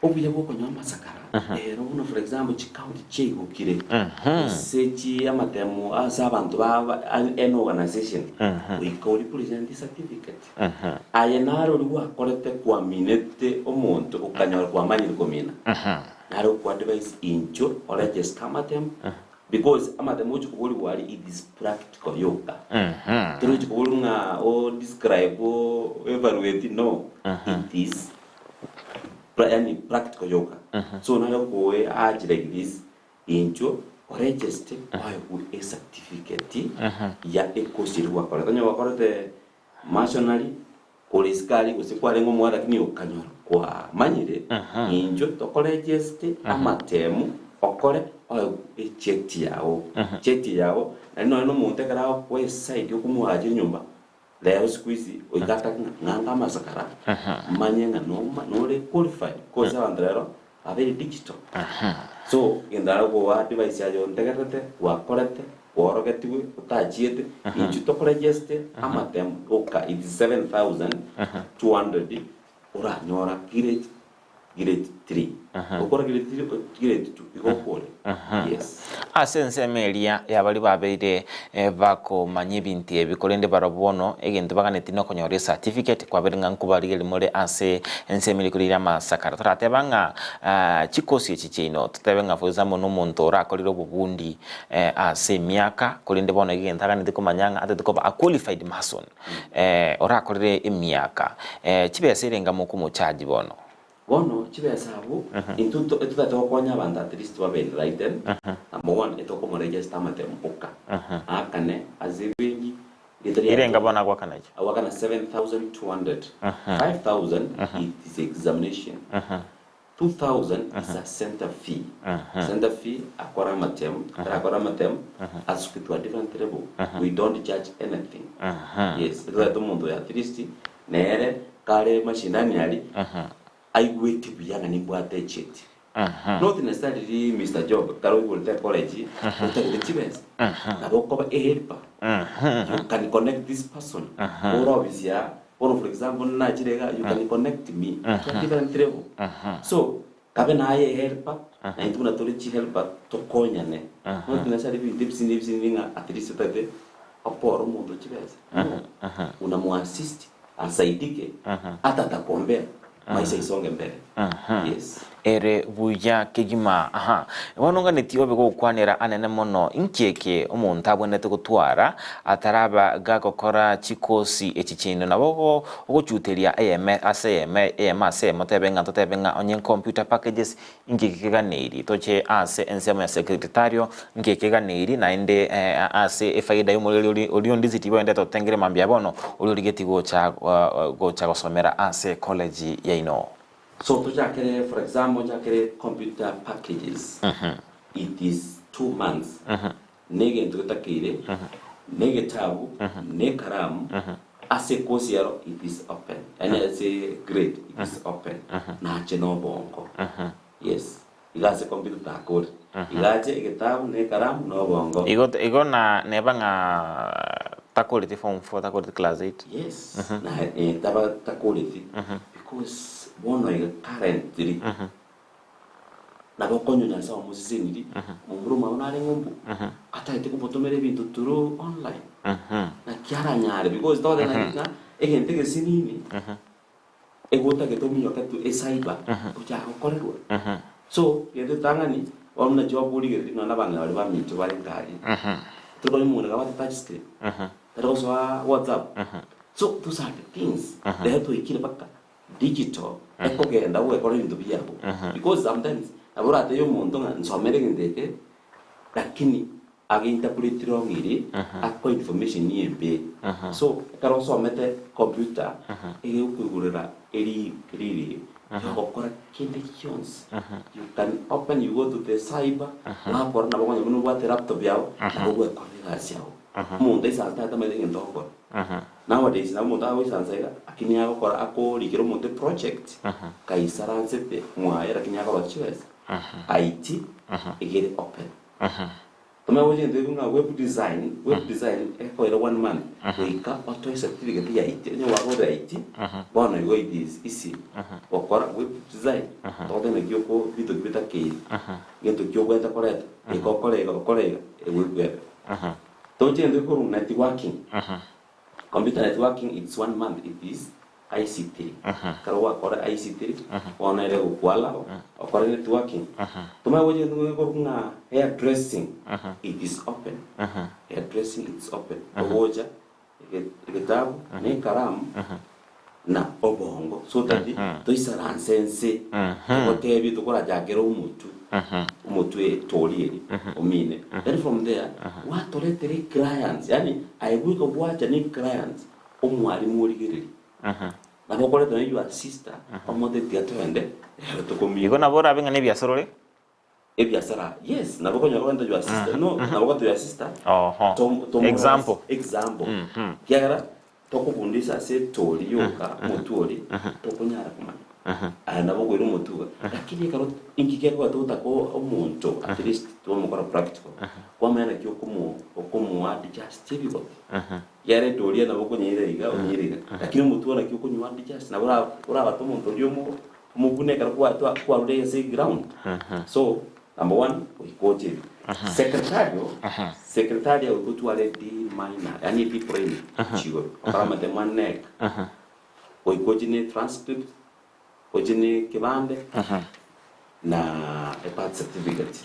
Obuya bwa okonywa amasakara, ero buna for example chicounty chiaigokire, gose chi amatemo ase abanto ba an organization, goika o represent certificate. Aye naro oria gwakorete kwaminete omonto okanyora kwamanyire komina, nare gokwa advise inchuo oregister amatemo because amatemo ochi koborigwa aria it is practical yoka. Torochi koborigwa ng'a o describe o evaluate no, it is yani practical yoka. So nare okoe urge like this, inchuo oregeste oegwe ecertificate ya ecourse eria gwakorete. Onye gwakorete masonry kore isiko aria gose kwarenge omware lakini okanyora kwamanyire, inchuo tokoregeste amatemu okore oegwe echeti yago. Cheti yago naende nonye na omonto ekero agokoa eside okomoagachera enyomba, Rero siku hizi goika atake ng'a ng'ange amasakara manye ng'a noma nore qualified cause abanto rero babere digital. So egento nare kogoa advice aye ontegererete gwakorete kworogetigwe otachiete intwe tokoregeste amatemo oka it's 7200 oranyora grade grade 3 okora grade 3 grade 2 igo okore yes. Ase ensemo eria y'abaria babeire bakomanya ebinto ebi, korende barabwo bono egento baganetie nokonyora ecertificate, kwabeire ng'a nkobarigereria more ase ensemo eria korigereria amasakara. Torateba ng'a chikosi echi chiaino, totebe ng'a for example nomonto orakorire obobundi ase emiaka, korende bono egento aganetie komanya ng'a atagete koba a qualified mason. Orakorere emiaka, chibesa erenga mokomochaji bono? Bono chibesa abwo, intwe to etotagete gokonya abanto at least babe enlightened, number one, etokomoregesta amatemo oka, aakane ase ebenki, rieta riaye Erenga bono agoakana echi? Agoakana 7200, 5000 it is examination, 2000 is a center fee, center fee akore amatemu, ekero akore amatemu asuke to a different level, we don't judge anything, yes, etotagete omonto oyo at least nere kare mashindani aria aigwete buya ng'a nimbwate echeti. Not necessarily Mister Job kare oigorete ecollege otagete chibesa nabo okoba a helper, you can connect this person ore office yaa. Bono for example nachire iga you can connect me to a different level. So kabe naye ehelper na intwe buna tore chihelper tokonyane. Not necessarily ebinto ebisinini ebisinini ng'a at least otagete okore omonto chibesa. No. Unamuassist asaidike ata atakuombea maisha isonge mbele. Yes. Ere buya kegima. Aha. Bono nganeti obe gokwanera anene mono, inki eke omonto abwenerete gotwara ataraba gagokora chikosi echi chiaino? Nabo ogochuteria eyeme ase eyeme, eyemo ase eyemo, tebe ng'a totebe ng'a onye computer packages inki eke keganeiri, toche ase ensemo ya secretario inki eke keganeiri, naende ase efaida y'omorweri oria onde city boende totengere mambia bono oria origetie gocha gocha gosomera ase college yaino. So tochakere for example nchakere computer packages it is 2 months negento getakeire negetabu nekaramu ase ecourse yaro it is open yaani ase grade it is open nache nobongo yes iga ase computer takore iga ache egetabu nekaramu nobongo. Igo igo na neba ng'a takoreti form four takoreti class eight. Yes na taba takoreti because bono iga currently nabo okonywa Nyasaye omoseseniri momura omwabo nare ng'umbu atagete komotomera ebinto through online naki aranyare because togoteba naki ng'a egento egesinini egotagete ominyoke tu ecyber ochake gokorerwa so egento etang'ani bono buna job origereria nonya na abang'ina baria baminto bare nkaria tokonywa omonto kabwate touch screen tari gosoa WhatsApp so those are the things rero twaikire mpaka digital ekogenda ogwekora ebinto biago because sometimes nabo oratebie omonto ng'a nsomere egento eke lakini Age interpret wrong ere akoe information embe. So ekero osomete computer egekoigorera eri riri yogokora kende gionsi. You can open you go to the cyber gwakora nabo konya buna obwate laptop yago nabo ogwekora egasi yago. Omonto aisansete atamanyete egento agokora. Nowadays nabo omonto agoisansa iga, lakini agokora akorikera omonto eproject, kaisaransete mwaye lakini akorosia chibesa. IT iga ere open. Tomanye gocha egento ekio ng'a web design, web design ekoira one month goika otoe certificate ya IT, onye gwakorire IT, bono igo it is easy gokora web design, togoteba naki oko binto ki bitakeire, gento ki obwenerete koreta, goika okore iga okore iga, eweb ebe. Toche egento gekorwa networking, computer networking it's one month it is ICT. Ekero gwakora ICT, bono ere egokwala okore networking. Tomanye gocha egento gekorwa ng'a hair dressing, it is open. Hair dressing it's open. Ogocha ege- egetabu na ekaramu na obongo so that toisaranse nse togotebie tokorachakera omotwe omotwe tori eri omine. Then from there gwatoretera eclients yaani aye bweka gwacha ne eclients Omwalimu origereria. Nabo okoreta na your sister omote tiga toende ero tokomina. Igo nabo orabe ng'a nebiasara ore? Ebiasara yes nabo okonyora korenta your sister no nabo okoreta your sister Oho. tom- tomorose Example. example kiagera tokobundisa ase etori yoka omotwe oria tokonyara komanya aya nabo okoira omotwe iga lakini ekero inki gekoba togotaka omonto at least twamokora practical kwamanya naki okomo okomoa adjust ebigoti. Yareta oria nabo okonyeira iga, onyeire iga. Lakini omotwe naki okonywa adjust, nabo ora orabate omonto oria omo omobune ekero kwa twa kwarure ase eground. So, number one, goika oche ebi. Secretarial, secretarial goika otware D minor, yaani D prime chigoro. Okore amatemo a KNEC. Goika oche ne transcript, oche ne ekebande, na ebirth certificate.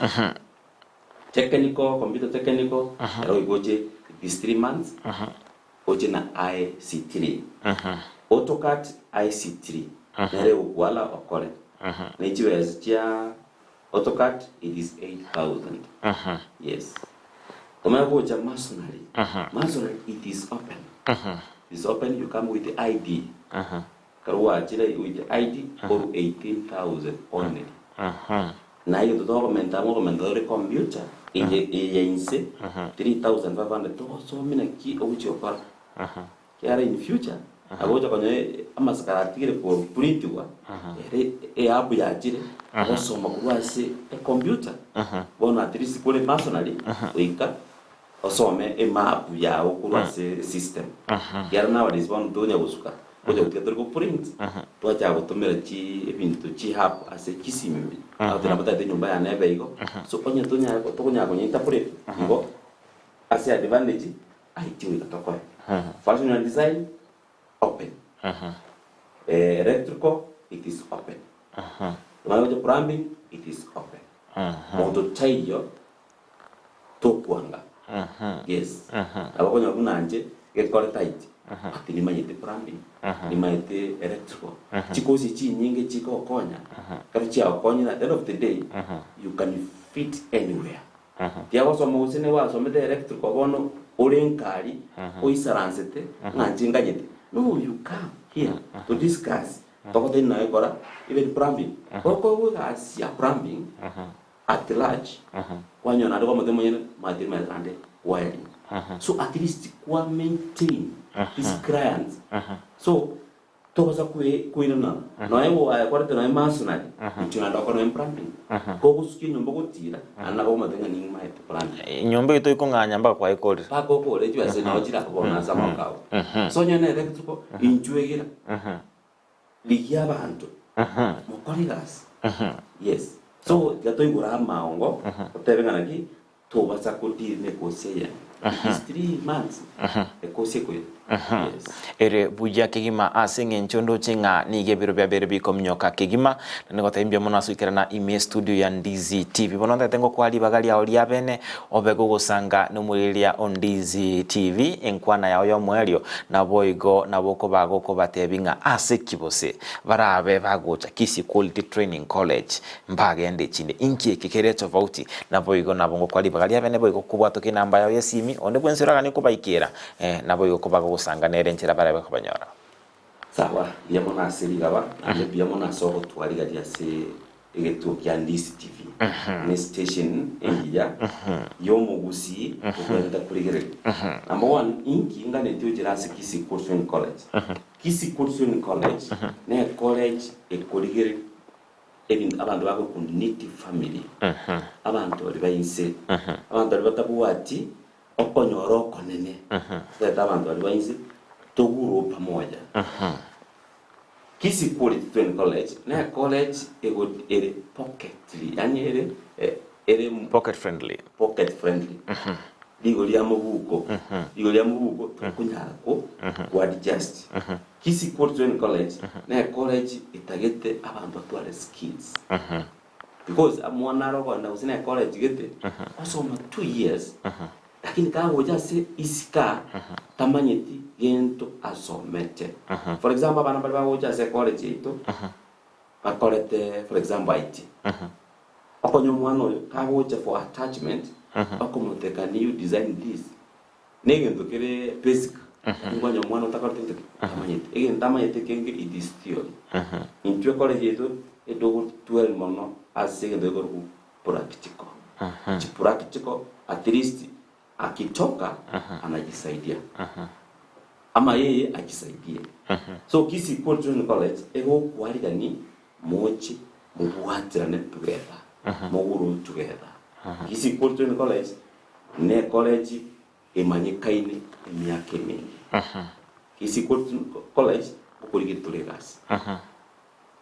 Technical, computer technical, ero goika oche it is 3 months, oche na IC3. AutoCAD IC3, nere egokwala okore. Ne chibesa chia AutoCAD it is 8000. Yes. Omanye gocha masonry, masonry it is open. It is open, you come with the ID. Ekero gwachire with the ID, korwa 18,000 only. Na egento tokomenta amo okomenta tore computer eye eye inse 3500 togosomia naki ogochia gokora. Kiagera in future nabo ogocha konyora amasakara atigire koprintigwa ere eapp yachire ogosoma korwa ase ecomputer. Bono at least kore personally goika osome emap yago korwa ase esystem. Ekiagera nowadays bono tonya gosuka, gocha gotiga tori goprint, twachaka gotomera chi ebinto chi app ase chisimi ime. Agotebi nabo tagete enyomba yane ebe igo, so onye tonya tokonyara konya interpret igo ase advantage, IT goika tokore. Fashion and design, open. Electrical, it is open. Omanye gocha plumbing, it is open. Monto taiyo tokwanga. Yes. Nabo okonyora buna inche gekore tight, but nimanyete plumbing, nimanyete electrical. Chikosi chinyinge chigokonya, ekero chiagokonyire at the end of the day, you can fit anywhere. Tiagosoma gose nigo gwasomete electrical bono ore nkari oisaransete ng'a inche nganyete. No, you come here to discuss togotebia naye kora even plumbing. Okoigwa egasi ya plumbing at large kwanyora naende kwamotebia monyene omanyete nimanyete naende wiring. So at least kwa maintain these clients. So togosa koirana nonya gwakorete nonya masonry inche naende okore nonya plumbing. Kogosukia enyomba ogotira naende nabo omanyete ng'a nimanyete plumbing. Enyomba eyio toikong'anya mpaka kwayekorire. Mpaka okore chibesa nabo chire bono ase amaboko ao. So onye ne electrical inchuo egera. Rigia abanto mokore egasi. Yes. So tiga toigure amaongo totebe ng'a naki tobasa ko deal ne ekosi eye. It is 3 months ekosi ekoira. Yes. Ere buya kegima ase eng'encho ndoche ng'a nigo ebiro biabeire bikominyoka kegima, na nigotebia mbuya mono ase goikerana ime estudio ya Ndizi TV. Bono ntagete ngokoa ribaga riao ria bene obe gogosanga nomorigereria o Ndizi TV enkwana yao y'omoerio, naboigo nabo okoba gokobatebia ng'a ase ki bose barabe bagocha Kisii Quality Training College mbagende echinde. Inki eke kere tofauti? Naboigo nabo ngokoa ribaga ria bene boigo kobwatoka enamba yao y'esimi onde bwensi oraganie kobaikera Naboigo kobagogosanka nere enchera barabe kobanyora. Sawa, mbuya mono ase rigaba, naende mbuya mono ase ogotwarigaria ase egetuo kia Ndisi TV. Ne station engiya y'omogusii ogwenerete korigereria. Number one, inki nganeti ochire ase Kisii Court College? Kisii Court College ne college ekorigereria ebinto abanto bakorokwa needy family, abanto baria ba inse, abanto baria batabwati okonyora okonene, totaete abanto baria ba inse togurwe pamoja. Kisii Quality Training College ne college ego ere pocketly yaani ere ere Pocket friendly. pocket friendly. Rigori ria mobuko, rigori ria mobuko tokonyara ko ko adjust. Kisii Quality Training College ne college etagete abanto batware skills. Because omwana are okogenda gose ne college gete, osoma 2 years, lakini kagocha ase isika tamanyeti gento asomete. For example, abana baria bagocha ase college yaito bakorete, for example, IT. Okonya omwana oyo kagocha for attachment, okomoteka can you design this? Negento kere basic. Ngonya omwana otakorete gento ki? Tamanyeti. Egento amanyete kenge it is theory. Intwe college yaito edogotwell mono ase egento gekorokwa practical. Chi practical at least akitoka anajisaidia. Ama yeye ajisaidie. So Kisii Quality Training College egokwarigani moche mobwaterane together. Moguru together. Kisii Quality Training College ne college emanyekaine emiaka emenge. Kisii Quality College okorigereria tore egasi.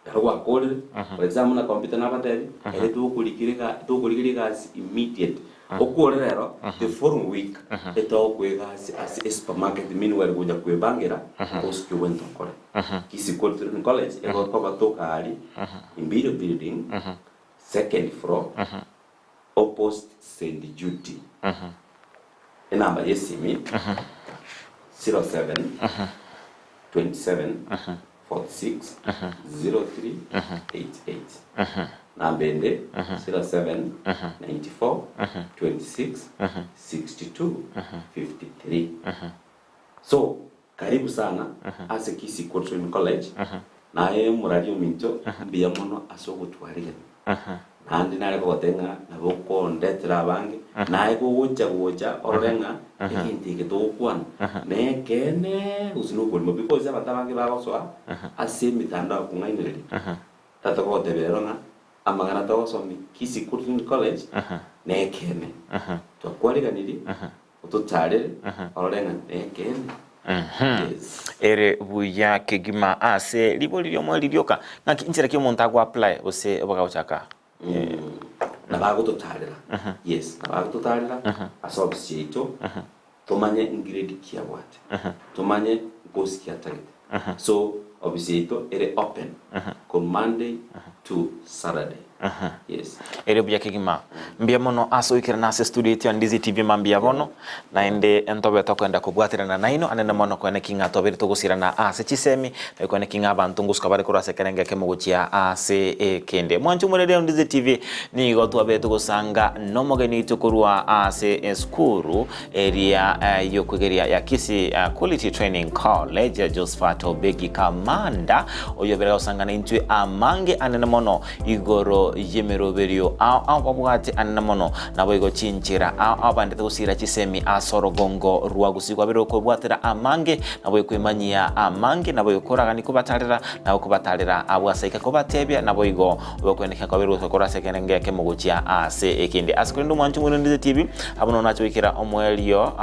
Ekero gwakorire, for example na computer nabatebi, ere tokorikire tokorigeria egasi immediate. Okore rero, the following week, etogokoa egasi ase esupermarket meanwhile gocha kwebangera, osike ogwente okore. Kisii Quality Training College, egokoba toka aria, Imperial Building, second floor, opposite St. Jude. Enamba ya esimi, 07 27 46 03 88. Namba ende 07 94 26 62 53. So karibu sana ase Kisii Quality Training College. Naye omorari ominto mbuya mono ase ogotwarigania. Naende nare kogotebia ng'a nabo okondetera abange, naye gogocha gocha orore ng'a egento eke togokwana nekeene gose nokorima because abanto abange bagosoa ase emitandao kong'ainereria. Tata kogotebia rero ng'a amang'ana togosomia Kisii Quality Training College nekeene. Twakwariganirie ototarere orore ng'a nekeene. Yes. Ere buya kegima ase ribori ri'omoerio rioka ng'aki inchera ki omonto ago apply gose bagagochaka? Nabagototarera. Yes, nabagototarera ase office yaito tomanye ngrade ki abwate. Tomanye course ki atagete. So office yaito ere open from Monday to Saturday. Yes. Ere buya kegima. Mbuya mono ase oikerana ase studio yaito ya Ndizi TV mambia bono, naende ntobe tokoenda kobwaterana naino anene mono koene ki ng'a tobere togosirana ase chisemi, na koene ki ng'a abanto ngosuka bare korwa ase ekerengo ekemo gochia ase ekende. Mwanche omorere o Ndizi TV nigo twabere togosanga nomogeni oito korwa ase esukuru eria y'okwegeria ya Kisii Quality Training College, Josephat Obegi Kamanda, oyobere gosanga naintwe amange anene mono igoro y'emeroberio ao ao babwate anene mono, naboigo chinchera ao ao baendete gosiira chisemi ase orogongo rwa Gusii. Kwabere okwebwatera amange, naboigo kwemanyia amange, naboigo koragani kobatarera, nabo kobatarera abwo ase aika kobatebia, naboigo Ogokweneka kwabeire gosoa korwa ase ekerengo ekemo gochia ase ekende. Ase korende omwancho omwerendete tibi, abwo nonya nache goikera omoerio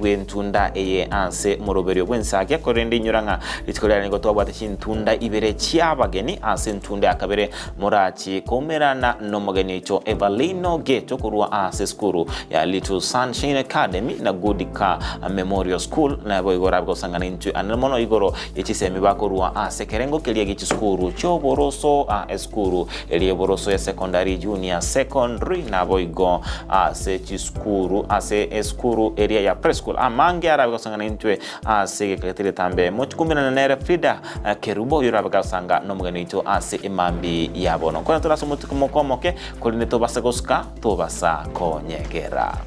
bw'entunda eye ase omoroberio bw'ensakia, korende inyora ng'a rituko riare nigo twabwate chintunda ibere chi'abageni. Ase entunda ya kabere morachi koumerana nomogeni oito Evalino Geto korwa ase esukuru ya Little Sunshine Academy na Goodika Memorial School, naboigo orabe gosangana intwe anene mono igoro ye chisemi bakorua ase ekerengo keria gie chisukuru chi'oboroso, a esukuru eria y'oboroso ya secondary, junior secondary, naboigo ase chisukuru ase esukuru eria ya preschool. Amange arabe gosangana intwe ase egeka getari getambe. Mochikumerane nere Frida Kerubo oyio orabe gosanga nomogeni oito ase emambi ya bono. Nkwane tore ase omotuko omoke korende tobase gosuka tobasa konyegera.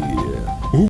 TV.